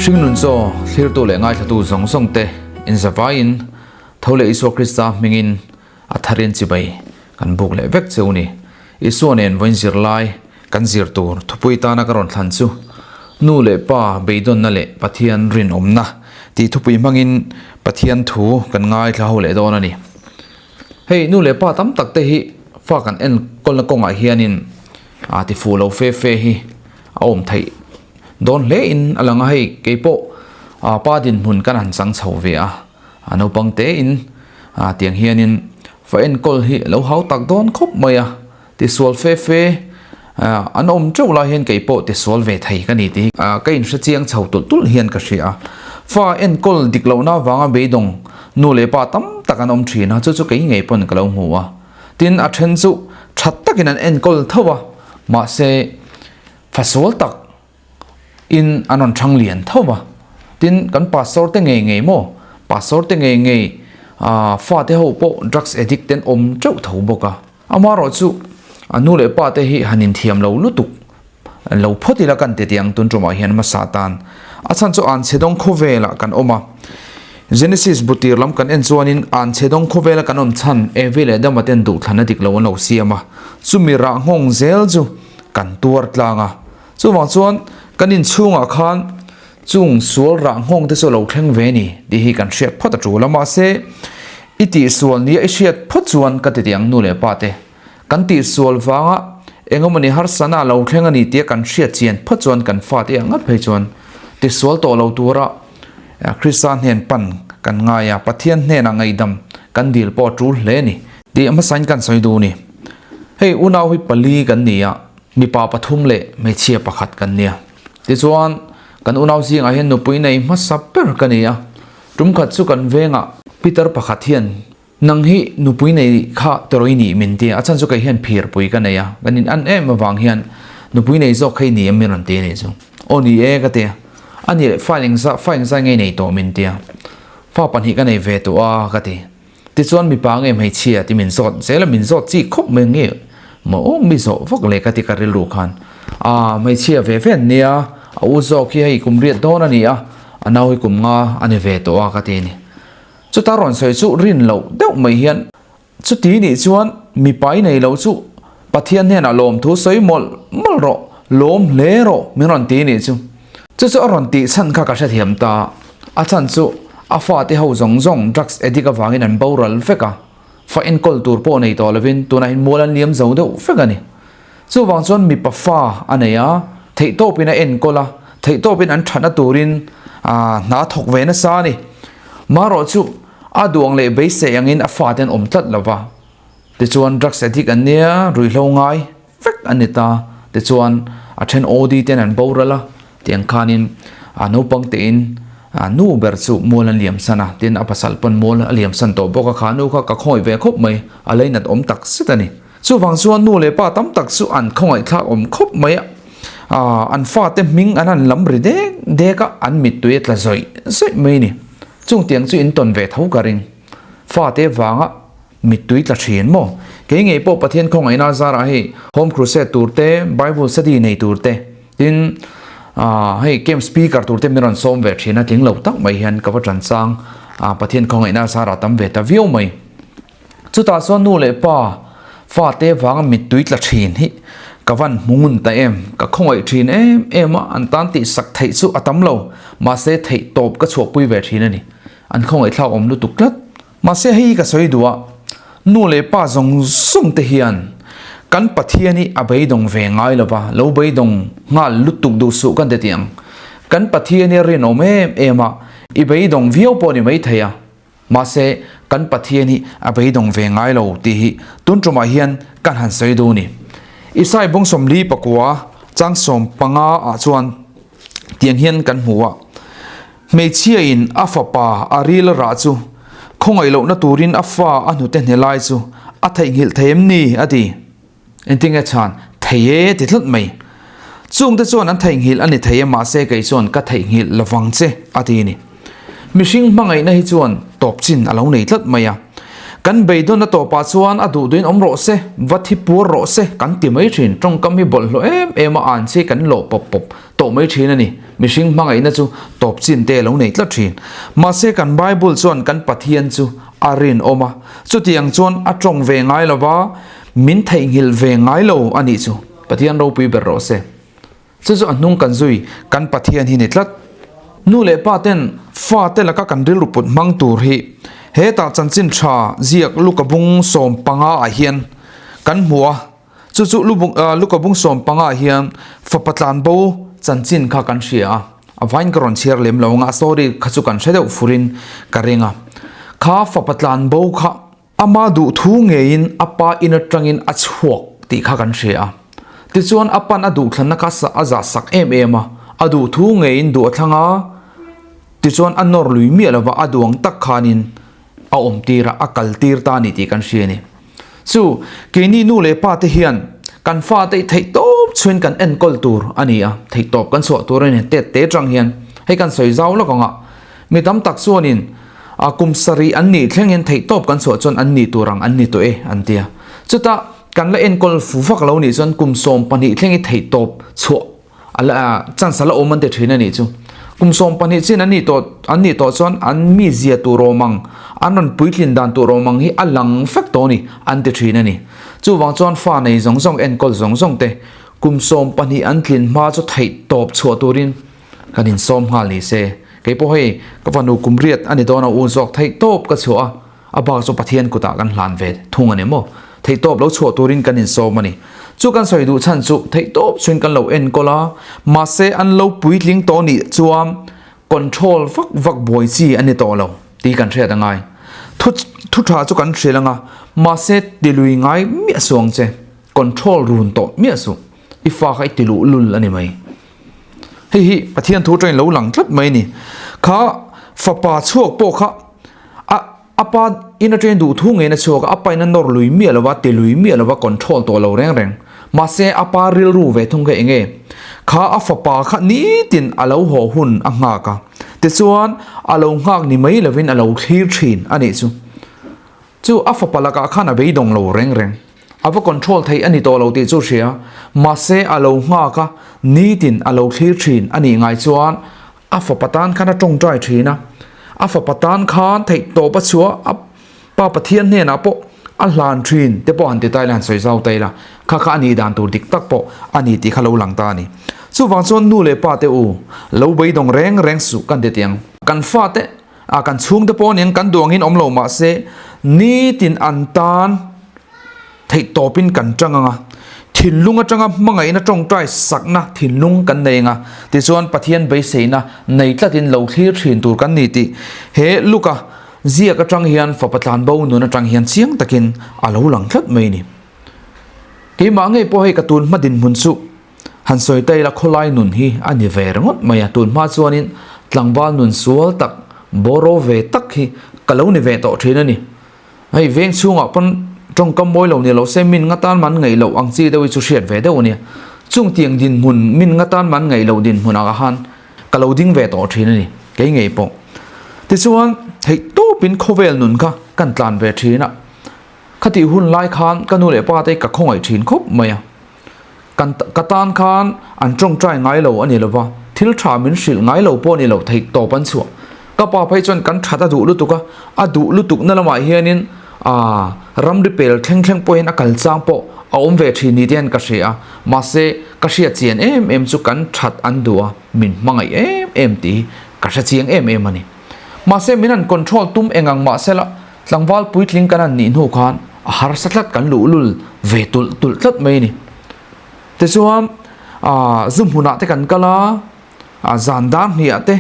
Hringnun chaw thlirtu leh ngaithlatu zawng zawng te inzavaiin tho leh Isua Krista hmingin a tharin chibai kan buk leh vek cheu ni. Isua nen vawiin zirlai kan zir tur thupui tana ka rawn thlan chu Nu leh Pa beidawnna leh Pathian rinawmna tih thupui hmangin Pathian thu kan ngaithla ho leh dawn a ni. Hei nu leh pa tam tak te hi fa kan enkawlna kawngah hianin a ti fuh lo fe fe hi a awm theih dawn hle in a lang a, hei keipawh pa dinhmun kan han chang chho ve a, a naupang te in tiang hianin fa enkawl hi a lo hau tak dawn khawp mai a, tisual fe fe an awm teuh lai hian keipawh tisual ve thei ka ni tih hi ka inhre chiang chho tulh tulh hian ka hria a, fa enkawl dik lohna avanga beidawng nu leh pa tam tak an awm thin a, chu chu kei ngei pawn ka lo hmu a, tin a then chu that takin an enkawl tho a, mahse fasual tak in an rawn thang lian tho va, tin kan pastor te ngei ngei maw, pastor te ngei ngei ah fate ho pawh drugs addict te an awm teuh tho bawk a, amaherawh chu a nu leh pa te hi han inthiam lo lutuk lo phawt ila kan ti tiang tun tumah hian hmasa tan a chhan chu an chhe dawng khawvelah kan awm a, Genesis bu tir lam kan en chuanin an chhe dawng khawvela kan awm chhan Evi leh Adama ten duhthlan a dik lo an lo siam a, chumi rah nghawng zel chu kan tuar tlang a. Chuvang chuan kan inchhungah khan chung sual rah nghawng te chu a lo thleng ve ni tih hi kan hriat phawt a tul a, mahse i tihsual nia i hriat phawt chuan ka ti tiang nu leh pa te kan tihsual vanga engemaw ni harsana a lo thleng a ni tia kan hriat chian phawt chuan kan fate ang ngat phei chuan tisual tawh lo tura Krista hnen pan kan ngai a, Pathian hnenah ngaihdam kan dil pawh a tul hle a ni tih hmasain kan sawi duh a ni. Hei unau hi pali kan ni a. Mipa pathum leh hmeichhia pakhat kan nia. Tichuan, kan unau zingah hian nupui nei hmasa ber ka ni a. Tumkhat chu kan vengah Peter pakhat hian, Nang hi nupui nei kha terawi nih min ti a, a chhan chu kei hian phirpui ka nei a, kan in an em avang hian nupui nei zawk kha i ni em min rawn ti a nih chu. Aw ni e ka ti a, a nih leh fa engzah fa engzah nge i nei tawh min ti a, fa pahnih ka nei ve tawh a ka ti. Tichuan mipa nge hmeichhia ti min zawt zel a, min zawt chi khawp mai nge maw aw mi zawh vak le ka ti ka rilru khan a hmeichhia ve ve an nia, a u zawk hi hei kum riat dawn a ni a, a nau hi kum nga a ni ve tawh a ka ti a ni. Chuta rawn sawi chu rin loh deuh mai hian chuti nih chuan mipa i nei lo chu Pathian hnenah lawmthu sawi mawlh mawlh rawh, lawm hle rawh min rawn ti nih chu. Chu chu a rawn tih chhan kha ka hrethiam ta, a chhan chu a fate ho zawng zawng drugs addict avangin an boral vek a, fa enkawl tur pawh nei tawh lovin tunah hian mual an liam zo deuh vek a ni. Chuvang chuan mipa fa a nei a, theihtawpin a enkawl a, theihtawpin an thatna turin hna a thawk ve nasa a ni. Marawh chu a duang leh beisei angin a fate an awm tlat lova, tichuan drugs addict an nia, ruihhlo ngai vek an ni ta, tichuan a then OD ten an boral a, tiang khanin a naupang tein a nu ber chu mual an liam san a, tin a pasal pawn mual a liam san tawh bawk a, kha nu kha ka khawngaih ve khawp mai, a leinat awm tak zet a ni. Chuvang chuan nu leh pa tam tak chu an khawngaihthlak awm khawp mai a, an fate hming an han lam ri dek dek a, an mittui a tla zawih zawih mai a ni. Chung tiang chu in tawn ve tho ka ring. Fate vanga Mittui tla thin maw? Kei ngei pawh Pathian khawngaihna zarah hei Home Crusade tur te, Bible study nei tur te, tin hei camp speaker tur te min rawn sawm ve thin a, tling lo tak mai hian ka va tan chang Pathian khawngaihna zarah tam ve ta viau mai. Chutah chuan nu leh pa fate vanga mittui tla thin hi ka van hmu ngun ta em, ka khawngaih thin em em a, an tan tihsak theih chu a tam lo, mahse theih tawp ka chhuahpui ve thin a ni, an khawngaihthlak awm lutuk tlat. Mahse hei ka sawi duh a, nu leh pa zawng zawng te hian kan Pathian hi a beidawng ve ngai lo va, lo beidawng nghal lutuk duh suh kan ti tih ang. Kan Pathian hi a rinawm em em a, i beidawng viau pawh ni maithei a, mahse kan Pathian hi a beidawng ve ngai lo tih hi tun tumah hian kan han sawi duh ni. Isai bung 44 chang 15 ah chuan tiang hian kan hmu a. Hmeichhia in a fapa a ril a rah chu khawngaih lohna turin a fa a hnute hne lai chu a theihnghilh thei em ni? a ti. Engtinge chhan thei e ti tlat mai. Chungte chuan an theihnghilh a ni thei e mahse kei chuan ka theihnghilh lovang che a ti a ni. Mihring hmangaihna hi chuan tawp chin a lo nei tlat mai a. Kan beidawn a tawpah chuan a duh duhin awm rawh se, va thi puar rawh se kan ti mai thin. Tawngkam hi bawlhhlawh em em a an che kan lawh pawp pawp tawh mai thin a ni. Mihring hmangaihna chu tawp chin te a lo nei tlat thin. Mahse kan Bible chuan kan Pathian chu a rinawm a, chutiang chuan a tawng ve ngai lo va, min theihnghilh ve ngai lo a nih chu. Pathian ropui ber rawh se. Chu chu a hnung kan zui kan Pathian hi ni tlat. Nu leh pa ten fa te laka kan rilru put hmang tur hi hetah chanchin tha ziak Luka bung 15 ah hian kan hmu a, chu chu Luka bung 15 ah hian fapa tlanbo chanchin kha kan hria a, a vain ka rawn chhiar lem lo anga a story kha chu kan hre deuh furin ka ring a, kha fapa tlanbo kha Ama duhthu ngeiin a pa in atangin a chhuak tih kha kan hria a. Tichuan a pan a duhthlanna kha a zah sak em em a, a duhthu ngeiin duh a thlang a, tichuan a nawr lui miah lova a duang tak khanin a awm tir a, a kal tir ta a ni tih kan hria a ni. Chu, keini nu leh pa te hian kan fate hi theihtawp chhuin kan enkawl tur a ni a, theihtawp kan chhuah tur a ni tet te atang hian hei kan sawi zau lawk ang a, Mi tam tak chuanin a kum sarih an nih thlengin theihtawp kan chhuah chuan an ni tur ang an ni tawh e an ti a. Chutah kan la enkawl fu vak lo nih chuan kum 12 thlengin theihtawp chhuah a la chance a la awm an ti thin a nih chu. Kum 12 chin an nih tawh an nih tawh chuan an mizia tur awm ang an rawn puitlin dan tur awm ang hi a lang vek tawh a ni an ti thin a ni. Chuvang chuan fa nei zawng zawng enkawl zawng zawng te kum 12 an tlin hma chu theihtawp chhuah turin Kan insawm nghal ni se. Kei pawh hei ka fanu kum riat a ni dawn a u zawk theih tawp ka chhuah a, a bak chu Pathian kutah kan hlan ve thung a ni maw? Theih tawp lo chhuah turin kan insawm a ni. Chu kan sawi duh chhan chu theih tawp chuin kan lo enkawl a, mahse an lo puitling tawh nih chuan control vak vak buai chi a ni tawh lo tih kan hriat a ngai. Thu thu tha chu kan hrilh ang a, mahse tilui ngai miah suh ang che, control run tawh miah suh, i fa kha i tiluh lul a ni mai. Hei hi Pathian thu atangin lo lang tlat mai a ni. Kha fapa chhuak pawh kha a a pa in atangin duh thu ngeiin a chhuak a, a pa in a nawr lui miah lo va, ti lui miah lo va, control tawh lo reng reng. Mahse a pa rilru ve thung kha eng nge? Kha a fapa kha nitin a lo haw hun a nghak a, tichuan a lo nghak ni mai lovin a lo thlir thin a nih chu. Chu a fapa lakah khan a beidawng lo reng reng. A va control theih a ni tawh lo tih chu hria. Mahse a lo nghak a, nitin a lo thlir thin a nih ngai chuan a fapa tan khan a tawngtai thin a. A fapa tan khan theih tawp a chhuah a Pa Pathian hnenah pawh a hlan thin te pawh han ti ta ila han sawi zau ta ila kha kha a nih dan tur dik tak pawh a ni tih kha lo lang ta a ni. Chuvang chuan nu leh pa te u lo beidawng reng reng suh kan ti tiang. Kan fate A kan chhungte pawh aniang kan duh angin awm lo mahse nitin an tan theih tawpin kan tang anga, thinlung atanga hmangaihna tawngtai sakna thinlung kan nei anga, tichuan Pathian beiseina nei tlatin lo thlir thin tur kan ni tih he Luka ziak atang hian fapa tlanbo nun atang hian chiang takin a lo lang tlat mai ni. Keimah ngei pawh hei ka tun hma dinhmun chu Han sawi ta ila khawlai nun hi a ni ve ringawt mai a, tun hma chuanin tlangval nun sual tak, bawraw ve tak hi ka lo ni ve tawh thin a ni. Hei veng chhungah pawn tawngkam mawi lo ni lo se min nga tan man ngaih loh ang chi deuh hi chu hriat ve deuh a nia. Chung tiang dinhmun min nga tan man ngaih loh dinhmun ah khan ka lo ding ve tawh thin a ni, kei ngei pawh. Tichuan theih tawpin khawvel nun kha kan tlan ve thin a, khatih hun lai khan ka nu leh pa te ka khawngaih thin khawp mai a. Kan ka tan khan an tawngtai ngai lo a ni lova, thil tha min hrilh ngai lo pawh a ni lo theih tawp an chhuah. Ka pa phei chuan kan that a duh lutuk a, a duh lutuk na lamah hianin aaa ramri pel thleng thleng pawhin a kal chang pawh a awm ve thin ni te hian ka hria a, mahse ka hriat chian em em chu kan that an duh a, min hmangaih em em tih hi ka hre chiang em em a ni. Mahse min han control tum eng ang mahsela Tlangval puitling kan han nih hnu khan a harsa tlat kan luhlul ve tulh tulh tlat mai a ni. Tichuan aah zu hmunah te kan kal a, ah zan dar hniah te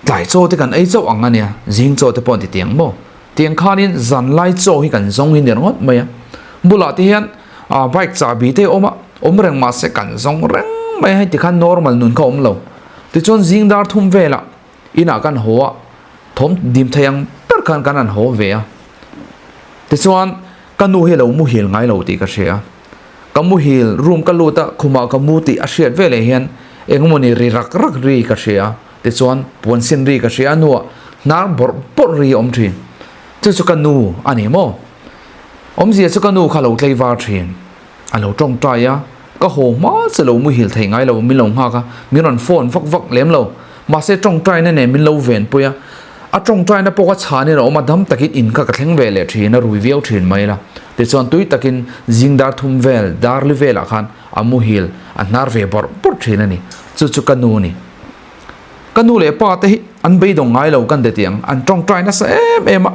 tlai chaw te kan ei chauh ang a nia, zing chaw te pawh an ti tiang maw. Tiang khanin zan lai chaw hi kan zawng hi ni ringawt mai a. Bulah te hian ah bike chahbi te a awm a, awm reng mahse kan zawng reng mai a, hei tikhan normal nun kha a awm lo. Tichuan zing dar thum velah Inah kan haw a, thawm dim thei ang ber khan kan han haw ve a. Tichuan, ka nu hi a lo muhil ngai lo tih ka hria a. Ka muhil room ka lut a, khumah ka mu tih a hriat veleh hian engmawni ri rak rak ri ka hria a. Tichuan, puan sin ri ka hria a, hnuah hnar bawrh bawrh ri a awm thin. Chu chu ka nu a ni maw? Awmzia chu ka nu kha lo tlei var thin. A lo tawngtai a, ka haw hma che lo muhil thei ngai lo, min lo nghak a, min rawn phone vak vak lem lo. Mahse tawngtaina nen min lo venpui a, a tawngtaina pawh ka chhanin a awm a, dam takin in kha ka thleng ve leh thin a, rui viau thin mai la. Tichuan tui takin zing dar thum vel, dar li velah khan a muhil a hnar ve bawrh bawrh thin a ni. Chu chu ka nu a ni. Ka nu leh pa te hi an beidawng ngai lo kan ti tiang, an tawngtai nasa em em a,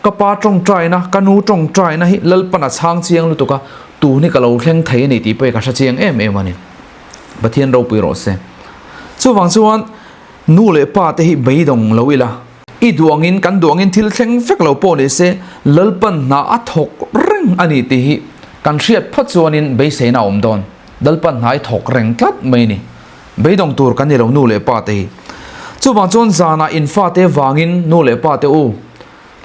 ka pa tawngtaina, ka nu tawngtaina hi Lalpan a chhang chiang lutuk a, tun hi ka lo thleng thei a ni tih pawh hi ka hre chiang em em a ni. Pathian ropui rawh se. Chuvang chuan nu leh pa te hi beidawng lo ila, i duangin kan duangin thil thleng vek lo pawh ni se, Lalpan hna a thawk reng a ni tih hi kan hriat phawt chuanin beiseina a awm dawn. Lalpan hna i thawk reng tlat mai a ni. Beidawng tur kan ni lo nu leh pa te hi. Chuvang chuan zanah in fate vangin nu leh pa te u,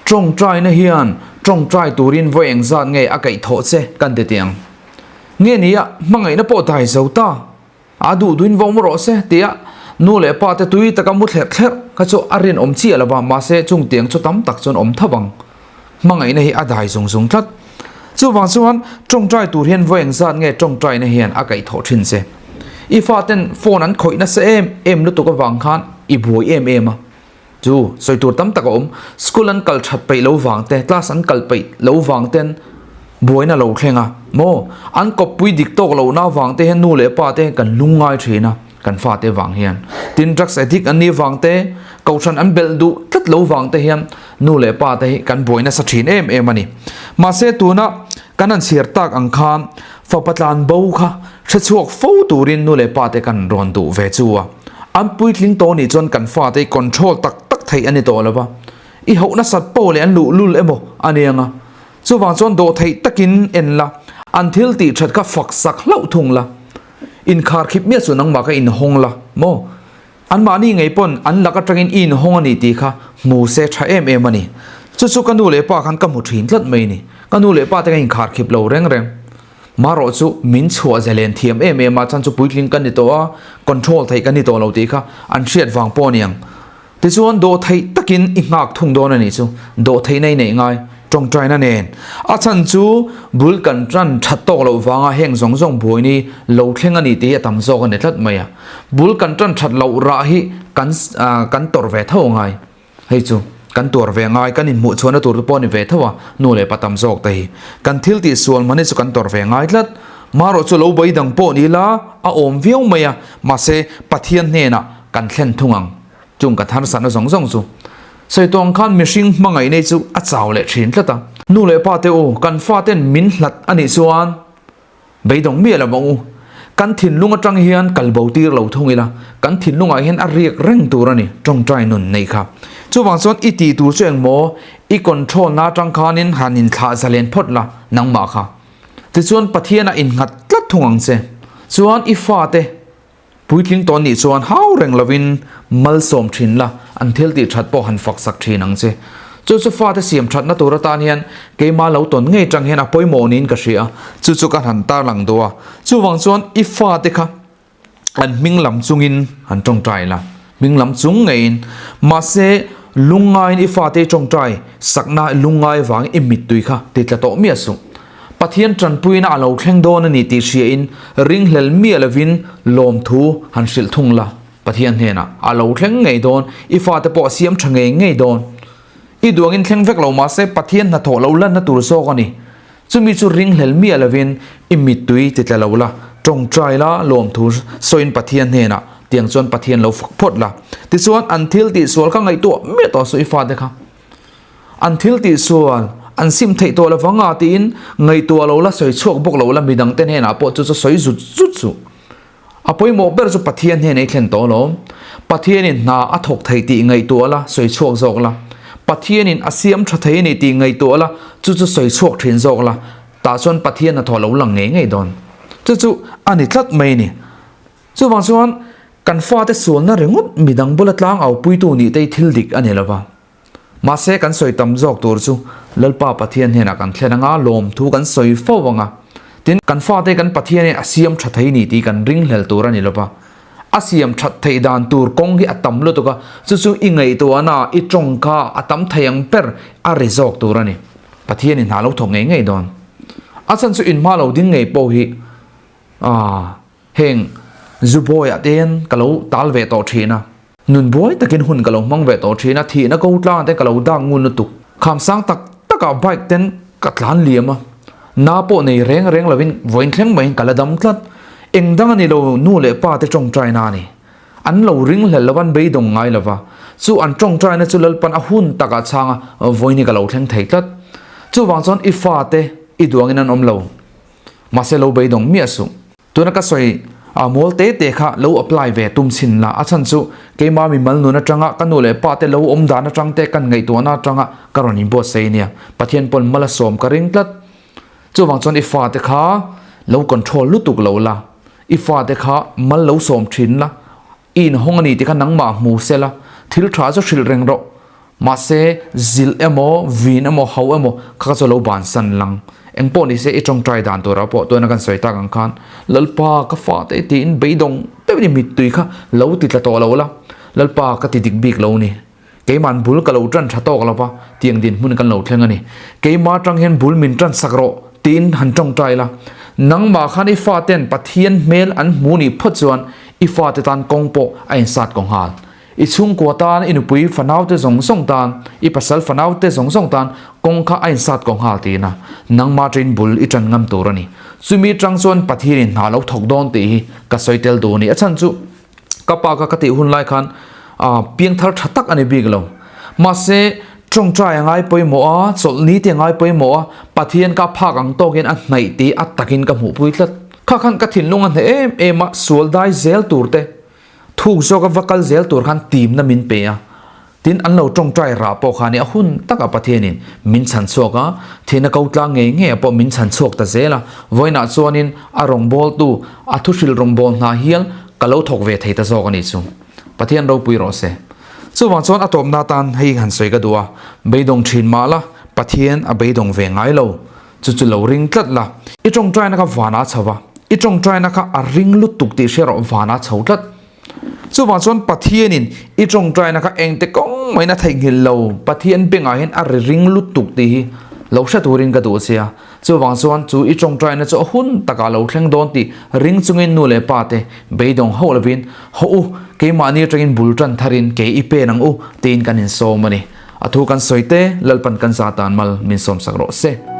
tawngtaina hian tawngtai turin vawi engzat nge a kaih thawh che kan ti tiang. Nge nia hmangaihna pawh dai zo ta, a duh duin vawm rawh se tia nu leh pa te tui taka mu thlerh thlerh kha chu a rinawm chiah lo va, mahse chung tiang chu tam tak chuan awm tho ang. Hmangaihna hi a dai zung zung tlat. Chuvang chuan tawngtai tur hian vawi engzat nge tawngtaina hian a kaih thawh thin che. I faten phone an khawih nasa em em lutuk avang khan i buai em em a. Chu sawi tur tam tak a awm. School an kal that peih lo vang te, class an kal peih lo vang ten buaina lo thleng a. Maw? An kawppui dik tawk lohna avang te hian nu leh pa te kan lungngai thin a. Kan fate vang hian tin drugs addict an nih vang te, kohhran an belh duh tlat lo vang te hian nu leh pa te hi kan buai nasa thin em em a ni. Mahse tuna kan han chhiar tak ang khan fapa tlan bo kha hre chhuak fo turin nu leh pa te kan rawn duh ve chu a. An puitling tawh nih chuan kan fate hi control tak tak theih a ni tawh lo va, i hauh nasat pawh leh an luhlul emaw a ni ang a. Chuvang chuan dawhtheih takin en la, an thil tih that kha fak sak hlauh thung la. Inkhar khip miah chu nangmah kha inhawng la maw? Anmahni ngei pawn an lak atangin i inhawng a ni tih kha hmu se tha em em a ni. Chu chu ka nu leh pa khan ka hmu thin tlat mai a ni. Ka nu leh pa te ka inkhar khip lo reng reng. Marawh chu min chhuah zalen thiam em em a, chan chu puitling ka ni tawh a, control theih ka ni tawh lo tih kha an hriat vang pawh a ni ang. Tichuan dawhtheih takin i nghak thung dawn a nih chu, dawhtheihna i neih ngai, tawngtaina nen. A chhan chu bul kan tan that tawk loh vanga heng zawng zawng buaini lo thleng a ni tih hi a tam zawk a ni tlat mai a. Bul kan tan that loh rah hi kan kan tawrh ve tho ngai. Hei chu kan tuar ve ngai, kan inhmuh chhuahna tur te pawh a ni ve tho a, nu leh pa tam zawk te hi. Kan thil tih sual hman hi chu kan tawrh ve ngai tlat. Marawh chu lo beidang pawh ni la a awm viau mai a, mahse Pathian hnenah kan thlen thung ang. Chung ka tharsatna zawng zawng chu sawi tawng khan mihring hmangaih nei chu a chau leh thin tlat a. Nu leh pa te u, kan faten min hlat a nih chuan beidawng miah lo ang u. Kan thinlung atang hian kal bo tir lo thung ila, kan thinlungah hian a riak reng tur a ni, tawngtai nun nei kha. Chuvang chuan i tih tur chu engmaw, i control na atang khanin han inthlah zalen phawt la, nangmah kha. Tichuan Pathianah innghat tlat thung ang che. Chuan i fate Puitling tawn nih chuan hau reng lovin malsawm thin la, an thil tih that pawh han fak sak thin ang che. Chu chu fate siam thatna tur atan hian keimah lo tawn ngei tang hian a pawimawh niin ka hria a, chu chu ka han tarlang duh a. Chuvang chuan i fate kha an hming lam chungin han tawngtai la, hming lam chung ngeiin. Mahse, lungngaiin i fate i tawngtai sakna lungngai vangin i mittui kha ti tla tawh miah suh. Pathian tanpuina a lo thleng dawn a ni tih hriain ringhlel miah lovin lawmthu han hrilh thung la. Pathian hnenah a lo thleng ngei dawn, i fate pawh a siam tha ngei ngei dawn. I duangin thleng vek lo mahse Pathian hnathawh lo lanna tur zawk a ni. Chumi chu ringhlel miah lovin i mittui ti tla lo la, tawngtai la, lawmthu sawiin Pathian hnenah tiang chuan Pathian lo fak phawt la. Tichuan an thil tihsual kha ngaihtuah miah tawh suh i fate kha. An thil tih sual, an sim theih tawh lovang a tiin ngaihtuah lo la, sawi chhuak bawk lo la, midangte hnenah pawh chu chu sawi zut zut suh. A pawimawh ber chu Pathian hnenah i thlen tawh alawm. Pathianin hna a thawk thei tih ngaihtuah la, sawi chhuak zawk la. Pathianin a siam tha thei a ni tih ngaihtuah la, chu chu sawi chhuak thin zawk la. Tah chuan Pathian hnathawh lo lang ngei ngei dawn. Chu chu a ni tlat mai a ni. Chuvang chuan kan fate sualna ringawt midang bula tlangau puitu nih te hi thil dik a ni lova. Mahse kan sawi tam zawk tur chu Lalpa Pathian hnenah kan thlen anga lawmthu kan sawi fo anga tin kan fate kan Pathianin a siam tha thei ni tih kan ringhlel tur a ni lova. A siam that theih dan tur kawng hi a tam lutuk a, chu chu i ngaihtuahna i tawng kha a tam thei ang ber a ri zawk tur a ni. Pathianin hna lo thawk ngei ngei dawn. A chhan chu inhma lo ding ngei pawh hi aah heng zu bawiah te hian ka lo tal ve tawh thin a. Nun buai takin hun ka lo hmang ve tawh thin a, thihna ko tlang te ka lo dak ngun lutuk. Kham sang tak takah bike ten ka tlan liam a, na pawh nei reng reng lovin vawiin thleng maiin ka la dam tlat. Eng dang a ni lo, nu leh pa te tawngtaina a ni. An lo ring hlel lova, an beidawng ngai lova. Chu an tawngtaina chu Lalpan a hun takah chhang a, vawiin hi ka lo thleng thei tlat. Chuvang chuan i fate i duangin an awm lo. Mahse lo beidawng miah suh. Tuna ka sawi a mawl te te kha lo apply ve tum chhin la, a chhan chu keima mimal nun atanga ka nu leh pa te lo awm dan atang te kan ngaihtuahna atanga ka rawn inbuatsaih ania. Pathian pawn mal a sawm ka ring tlat. Chuvang chuan i fate kha lo control lutuk lo la, i fate kha mal lo sawm thin la, i inhawng a ni tih kha nangmah hmu se la, thil tha chu hrilh reng rawh. Mahse, zilh emaw, vin emaw, hau emaw kha ka chu lo bansan lang. Engpawh ni se i tawngtai dan turah pawh tuna kan sawi tak ang khan Lalpa ka fate tiin beidawng deuhin i mittui kha lo ti tla tawh lo la, Lalpa ka ti dik bik lo ni. Keima'n bul ka lo tan tha tawk lo va, tiang dinhmun kan lo thleng a ni. Keima atang hian bul min tan sak rawh tiin han tawngtai la. Nangmah khan i fate'n Pathian hmel an hmu nih phawt chuan i fate tan kawng pawh a insat kaw nghal. I chhungkua tan, i nupui fanaute zawng zawng tan, i pasal fanaute zawng zawng tan kawng kha a insat kaw nghal tiin a nangmah atangin bul i tan ngam tur a ni. Chumi atang chuan Pathianin hna lo thawk dawn tih hi ka sawi tel duh a ni. A chhan chu Ka pa kha ka tih hun lai khan piangthar tha tak a ni bik lo. Mahse, tawngtai a ngai pawimawh a, chawlhni te a ngai pawimawh a, Pathian ka phak ang tawkin a hnaih tih a takin ka hmuhpui tlat. Kha khan ka thinlung a hneh em em a, sual dai zel tur te, thuk zawka va kal zel tur khan timna min pe a. Tin, an lo tawngtai rah pawh kha ni a hun takah Pathianin min chhan chhuak a, thihna ko tlang ngei ngei pawh min chhan chhuak ta zel a. Vawiinah chuanin a rawngbawltu, a thuhrilh rawngbâwl hna hial ka lo thawk ve thei ta zawk a nih chu. Pathian ropui rawh se. Chuvang chuan a tawpna atan hei han sawi ka duh a, beidawng thin mah la, Pathian a beidawng ve ngai lo. Chu chu lo ring tlat la. I tawngtaina kha vanah a chho va, i tawngtaina kha a ring lutuk tih hria rawh, vanah a chho tlat. Chuvang chuan Pathianin i tawngtaina kha engte kawng maiin a theihnghilh lo, Pathian bengah hian a ri ring lutuk tih hi lo hre turin ka duh che a. Chuvang chuan chu i tawngtaina chu a hun takah lo thleng dawn tih ring chungin nu leh pa te beidawng hauh lovin, Haw u, keimahni atangin bul tan tharin kei i pen ang u, tiin kan insawm a ni. A thu kan sawi te, Lalpan kan za tan mal min sawmsak rawh se.